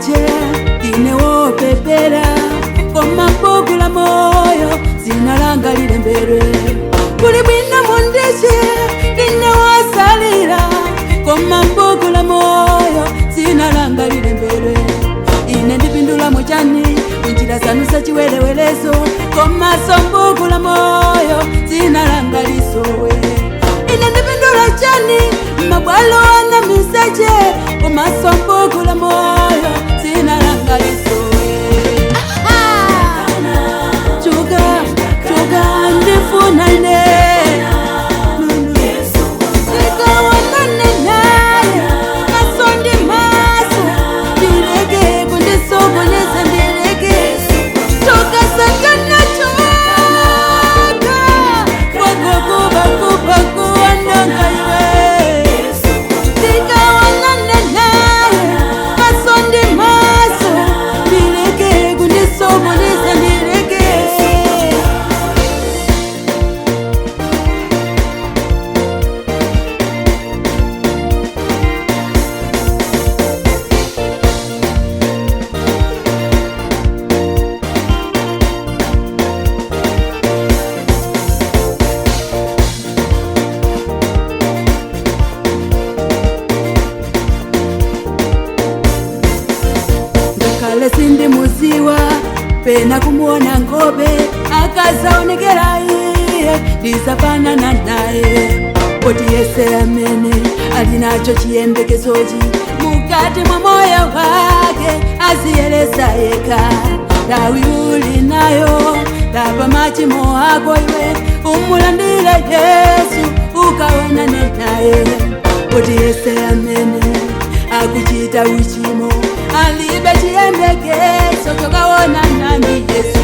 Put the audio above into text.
mundiche ine wopepera, koma m'buku la moyo zina langa lilembedwe. Kuli bwino mundiche ine wosalira, koma m'buku la moyo zina langa lilembedwe. Ine ndipindula muchani munjira zanu zachiwerewelezo, komaso m'buku la moyo zina langa lisowe. Ine ndipindula chani mabwalo ana miseche, komaso m'buku la moyo zina langa lisowe. Chuka chuka ndifuna ine ndikaonane naye maso ndi maso, ndileke kundisokoneza, ndileke. Choka Satana, choka wagokubakubakuwanonga iwe. Ndikaonane naye maso ndi maso, ndileke kundisokoneza, ndileke. Ngakhale sindimuziwa pena kumuona ngobe, akazaonekera iye ndizafanana naye. Poti yese amene ali nacho chiyembekezochi mukati mwa moyo wake aziyelesa yekha. Nthawi uli nayo, lapa machimo ako iwe, umulandire Yesu ukaonane naye. Poti yese amene akuchita uchimo alibe chiyembekezo chokaonana ndi Yesu.